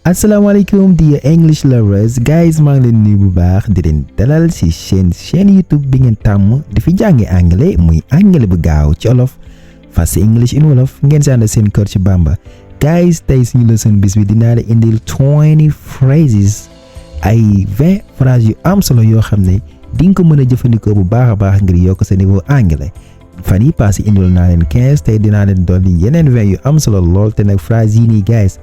asalaamaaleykum dear English lovers guys maa ngi leen nuyu bu baax di leen dalal ci chaîne YouTube bi ngeen tàmm di fi jàngi anglais muy anglais bu gaaw ci olof facile English in wolof ngeen si ànd seen coach Bamba guys tey suñu leçon bis bi dinaa la indil 20 phrases ay 20 phrases yu am solo yoo xam ne di nga ko mën a jëfandikoo bu baax a baax ngir yokk sa niveau anglais fan yi passé indil naa leen 15 tey dinaa leen dolli yeneen 20 yu am solo lool te nag phrase yi nii guys.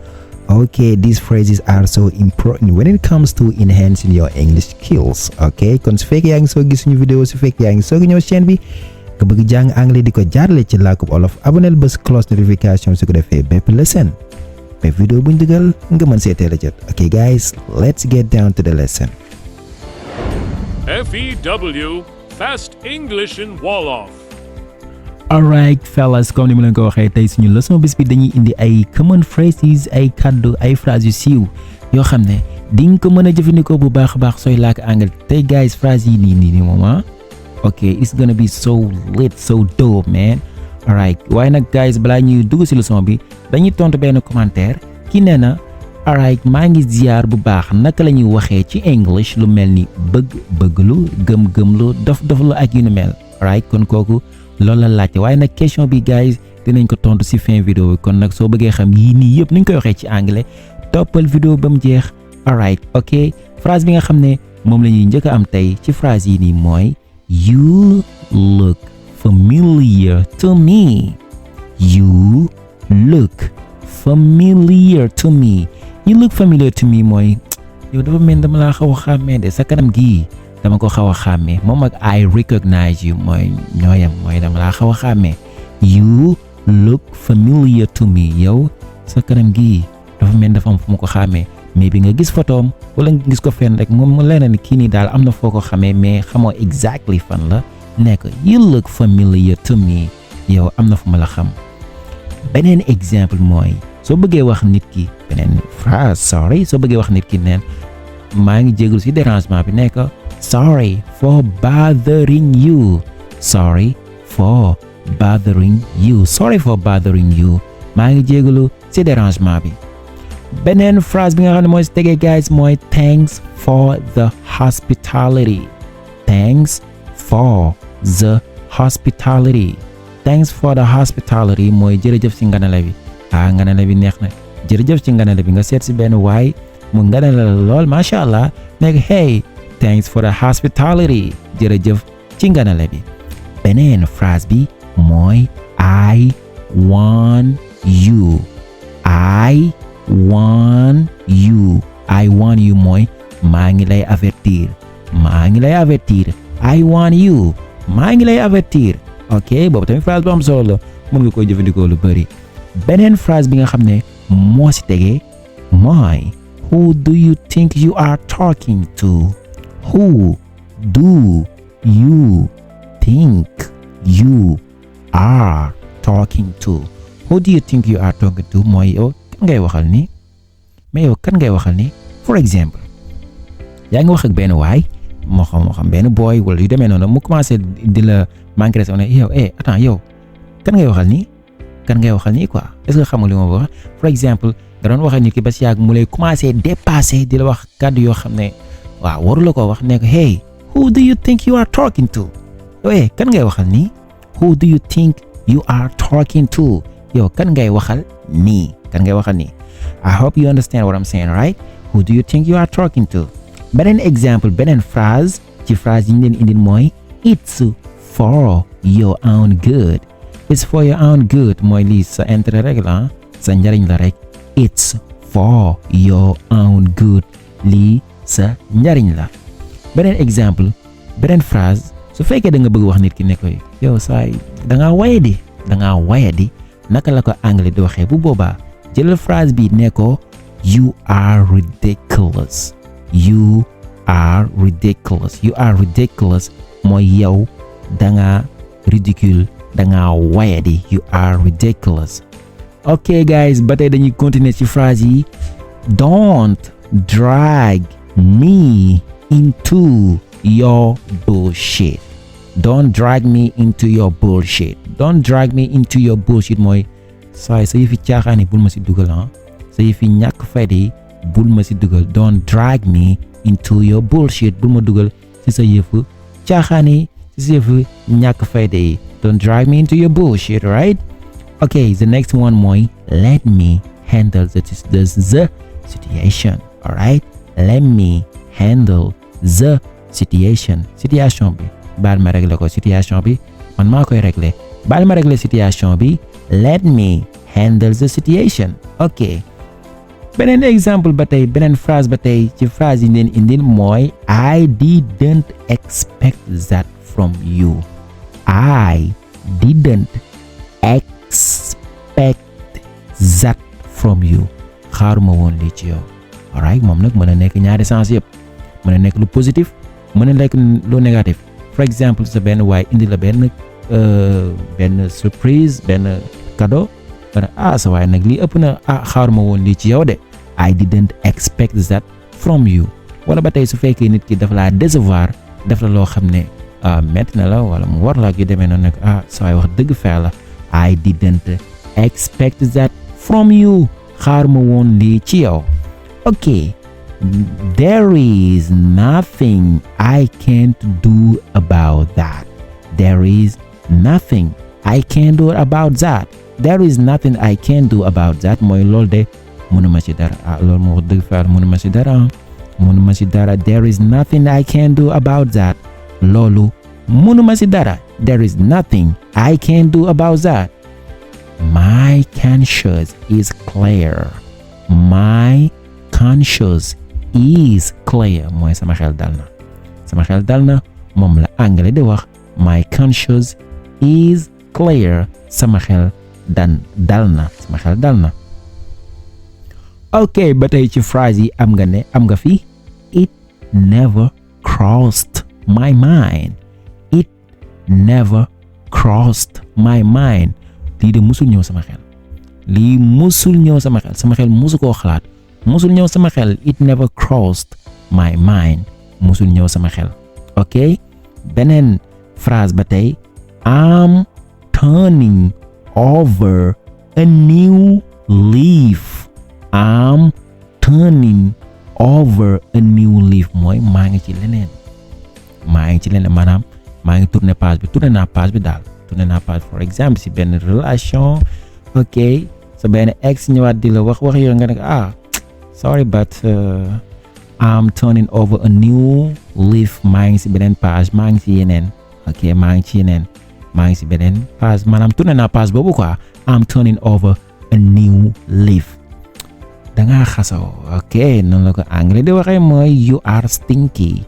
Okay, these phrases are so important when it comes to enhancing your English skills. Okay, kon su fekkee yaa ngi soo gis suñu vidéo su fekkee yaa ngi soo ñëw chaîne bi nga bëgg jàng anglais di ko jaarale ci làkkub olof aboneel bës cloche notification su ko defee bépp lesson bépp vidéo buñ dugal nga mën see teel a jot. Okay guys, let's get down to the lesson. FEW Fast English in Wolof. Alright fellas, comme ni ma leen ko waxee tey suñu leçon bis bi dañuy indi ay common phrases ay kaddu ay phrases yu siiw yoo xam ne di nga ko mën a jëfandikoo bu baax a baax sooy làkk anglais tey guys phrases yi nii moom ok it's gonna be so lit so dope man. Alright waaye nag guys balaa ñuy dugg si leçon bi dañuy tontu benn commentaire ki nee na alright maa ngi ziar bu baax naka la ñuy waxee ci English lu mel ni bëgglu gëm-gëmlu dof-doflu ak yu nu mel. Alright kon kooku loolu la laajte waaye nag question bi guys dinañ ko tontu ci fin vidéo bi kon nag soo bëggee xam yii nii yëpp nuñ koy waxee ci anglais toppal vidéo ba mu jeex. alright ok phrase bi nga xam ne moom la ñuy njëkk a am tey ci phrase yi nii mooy you look familiar to me. You look familiar to me. You look familiar to me mooy yow dafa mel dama laa xaw a xàmmee de sa kanam gii dama ko xaw a xàmmee moom ak I recognize you mooy ñooyam mooy dama laa xaw a xàmmee. You look familiar to me yow sa kanam gii dafa mel dafa am fu mu ko xàmmee mais bi nga gis photoom wala nga gis ko fenn rek moom mu leen ni kii nii daal am na foo ko xamee mais xamoo exactly fan la nekk. You look familiar to me yow am na fu ma la xam. beneen exemple mooy soo bëggee wax nit ki beneen phrase soo bëggee wax nit ki neen maa ngi jégalu ci dérangement bi nekk sorry for bothering you. Sorry for bothering you. Sorry for bothering you. maa ngi jégalu ci dérangement bi. beneen phrase bi nga xam ne mooy si tegee guys mooy thanks for the hospitality. Thanks for the hospitality. Thanks for the hospitality mooy jërëjëf ci nganale bi. nganale bi neex na jërëjëf ci nganale bi nga seet ci benn waay mu nganale la lool macha allah nekk hey thanks for the hospitality jërëjëf ci nganale bi. beneen phrase bi mooy I want you. I want you. I want you mooy maa ngi lay avertir. maa ngi lay avertir. I want you. maa ngi lay avertir. ok boobu tamit phrase bu am solo la moom nga koy jëfandikoo lu bëri. beneen phrase bi nga xam ne moo si tegee mooy who do you think you are talking to. Who do you think you are talking to. Who do you think you are talking to mooy yow kan ngay waxal ni mais yow kan ngay waxal ni. for example yaa ngi wax ak benn waay moo xam benn boy wala yu demee noonu mu commencé di la manqué respect ne yow attends yow kan ngay waxal ni kan ngay waxal ni quoi est-ce que xamul li ma wax. for exemple nga doon waxee nit ki ba si yàgg mu lay commencé dépassé di la wax kàddu yoo xam ne waaw waru la ko wax ne ko hey who do you think you are talking to. yow kan ngay waxal nii. who do you think you are talking to. yow kan ngay waxal nii. kan ngay waxal nii. I hope you understand what I'm saying right. who do you think you are talking to. beneen exemple beneen phrase ci phrase yi ñu leen indil mooy it's for your own good. It's for your own good mooy lii sa intérêt rek la sa njariñ la rek. It's for your own good lii sa njariñ la. beneen exemple beneen phrase su fekkee da nga bëgg wax nit ki ne koy yow saay da ngaa waye di naka la ko anglais di waxee bu boobaa jëlal phrase bi ne ko you are ridiculous. You are ridiculous. You are ridiculous mooy yow da ngaa ridicule da ngaa waye di. You are ridiculous. ok guys ba tey dañuy continuer ci phrase yi. Don't drag me into your bullshit. Don't drag me into your bullshit. Don't drag me into your bullshit mooy saay sa yëfi caaxaan yi bul ma si dugal sa yëfi ñàkk fayda yi bul ma si dugal, don't drag me into your bullshit, bul ma dugal si sa yëfu caaxaan yi, si sa yëfu ñàkk fayda yi, don't drag me into your bullshit, right? Okay, the next one mooy let me handle the situation, alright? Let me handle the situation bi baal ma régler ko, situation bi man maa koy régler, baal ma régler situation bi, let me handle the situation. Okay, beneen exemple ba tey, beneen phrase ba tey ci phrase yi leen indil mooy I didn't expect that from you. I didn't expect that from you. Xaaruma woon lii ci yow. Alright, moom nag mën na nekk ñaari sens yëpp, mën na nekk lu positif, mën na nekk lu négatif. For example, sa benn waaye indi la benn surprise, benn cadeau, sa waaye nag lii ëpp na, xaaruma woon lii ci yow de. I didn't expect that from you. Wala ba tey su fekkee nit ki dafa laa décevoir, def la loo xam ne metti na la wala mu war la ak yu demee noonu nag, sa waay wax dëgg fa la, I didn't expect that from you. Xaaruma woon lii ci yow. Okay, there is nothing I can't do about that. There is nothing I can do about that. There is nothing I can do about that mooy loolu de mënuma ci dara, loolu moo wax dëgg fa mënuma ci dara. There is nothing I can do about that. Loolu mënuma ci dara. There is nothing I can do about that. My conscience is clear. My conscience is clear mooy sama xel dal na moom la anglais di wax my conscience is clear, sama xel dal na. Ok, ba tey ci phrase yi am nga fi it never crossed my mind. It never crossed my mind. Lii de musul ñëw sama xel. Sama xel musu koo xalaat. Musul ñëw sama xel. It never crossed my mind. Musul ñëw sama xel. Ok, beneen phrase ba tey I'm turning over a new leaf. I'm turning over a new leaf mooy maa ngi ci leneen maanaam maa ngi tourner page bi daal. For exemple si benn relation, ok, sa benn ex ñëwaat di la wax yow nga ne sorry but I'm turning over a new leaf. maa ngi si beneen page, maa ngi si yeneen, ok, maa ngi si beneen page, maanaam tourner naa page boobu quoi. I'm turning over a new leaf. Dangaa xasaw, ok, noonu la ko anglais di waxee mooy you are stinky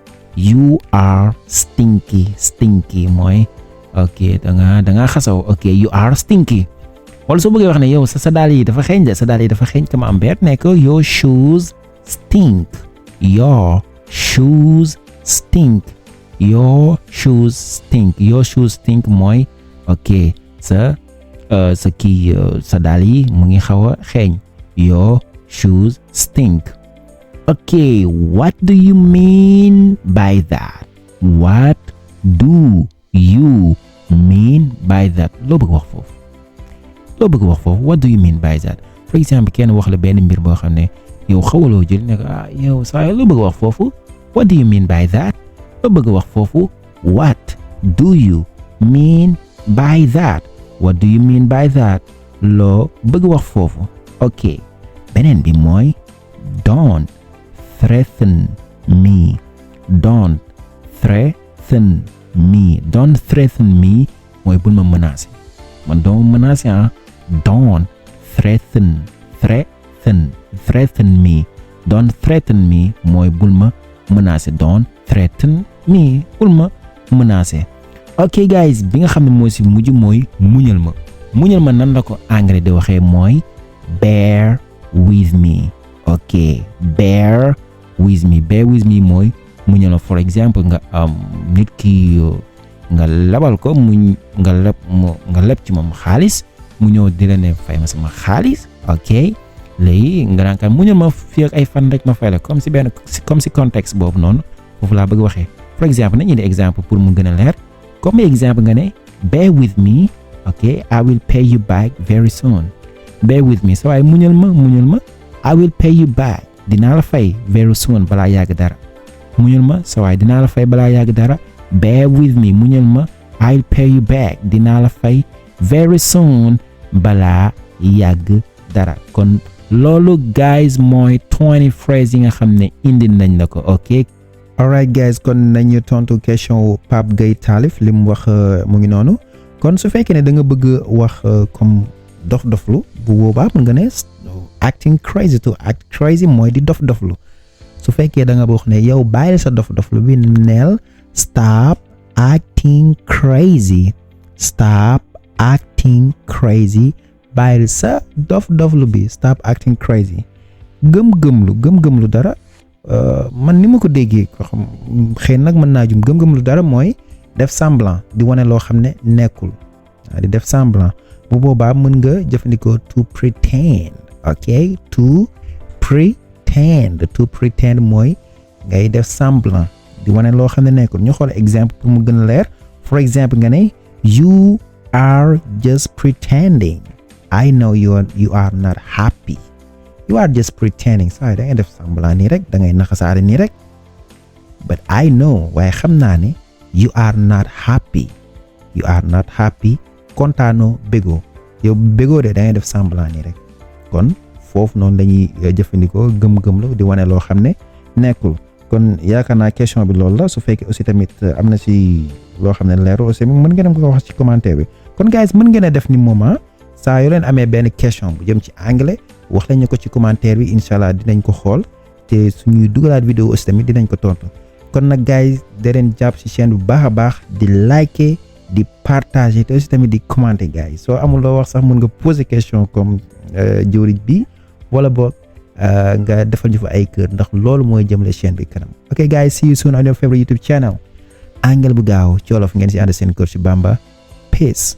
mooy ok dangaa xasaw, ok, you are stinky. wala soo bëggee wax ne yow sa daal yi dafa xeeñ kama am beer nekk your shoes stink mooy ok sa daal yi mu ngi xaw a xeeñ, your shoes stink. Okay, what do you mean by that? What do you mean by that? Loo bëgg wax foofu? What do you mean by that? For example, kenn wax la benn mbir boo xam ne yow xawaloo jël ne yow saa loo bëgg wax foofu? What do you mean by that? Loo bëgg wax foofu? What do you mean by that? What do you mean by that? Loo bëgg wax foofu? Okay. Beneen bi mooy don't threaten me. Don't threaten me mooy bul ma menacer. Man doo ma menacer Don't threaten me. Don't threaten me mooy bul ma menacer. Don't threaten me bul ma menacer. Ok guys, bi nga xam ne moo si mujj mooy muñal ma nan la ko anglais di waxee mooy bear with me. Ok, bear with me mooy muñal ma. For example nga nit ki nga labal ko nga leb ci moom xaalis mu ñëw di la ne fay ma sama xaalis. Ok, léegi nga naan ka muñal ma fii ak ay fan rek ma fay la comme si contexte boobu noonu foofu laa bëgg waxee. For example nañu di exemple pour mu gën a leer. Comme exemple nga ne bear with me, ok, I will pay you back very soon. Bear with me, so waaye muñal ma I will pay you back dinaa la fay very soon balaa yàgg dara muñul ma sa waay dinaa la fay balaa yàgg dara bear with me muñul ma I'll pay you back dinaa la fay very soon balaa yàgg dara kon loolu guys mooy 20 phrases yi nga xam ne indi nañ la ko ok. alright guys kon nañu tontu question wu Pape Gueye Taalif li mu wax mu ngi noonu kon su fekkee ne da nga bëgg wax comme dof-doflu bu boobaa mën nga ne acting crazy to act crazy mooy di dof-doflu su fekkee da nga wax ne yow bàyyil sa dof-doflu bi neel stop acting crazy stop acting crazy bàyyil sa dof-doflu bi stop acting crazy gëm-gëmlu dara man ni ma ko déggee ko xam xëy nag mën naa jum gëm-gëmlu dara mooy def semblant di wane loo xam ne nekkul di def semblant bu boobaa mën nga jëfandikoo to pretend ok to pretend mooy ngay def semblant di wane loo xam ne nekkul ñu xool exemple pour mu gën a leer for exemple nga ne you are just pretending I know you are not happy you are just pretending saa da ngay def semblant nii rek da ngay naxasaare nii rek but I know waaye xam naa ne you are not happy kontaanoo bégoo yow bégoo de da ngay def semblant nii rek kon foofu noonu lañuy jëfandikoo gëm-gëm la di wane loo xam ne nekkul kon yaakaar naa question bi loolu la su fekkee aussi tamit am na ci loo xam ne leeru aussi mën ngeen ko wax ci commentaire bi kon guys mën ngeen a def ni moment saa yoo leen amee benn question bu jëm ci anglais wax lañu ko ci commentaire bi incha allah dinañ ko xool te suñuy dugalaat vidéo aussi tamit dinañ ko tontu kon nag guys da leen jàpp ci chaîne bu baax a baax di liker di partager te aussi tamit di commenter guys soo amul loo wax sax mën nga poser question comme jëwriñ bi wala boog nga defal ñu fa ay kër ndax loolu mooy jëmale chaîne bi kanam ok guys see you soon on your favorite YouTube channel anglais bu gaaw ci wolof ngeen si ànd seen coach Bamba peace.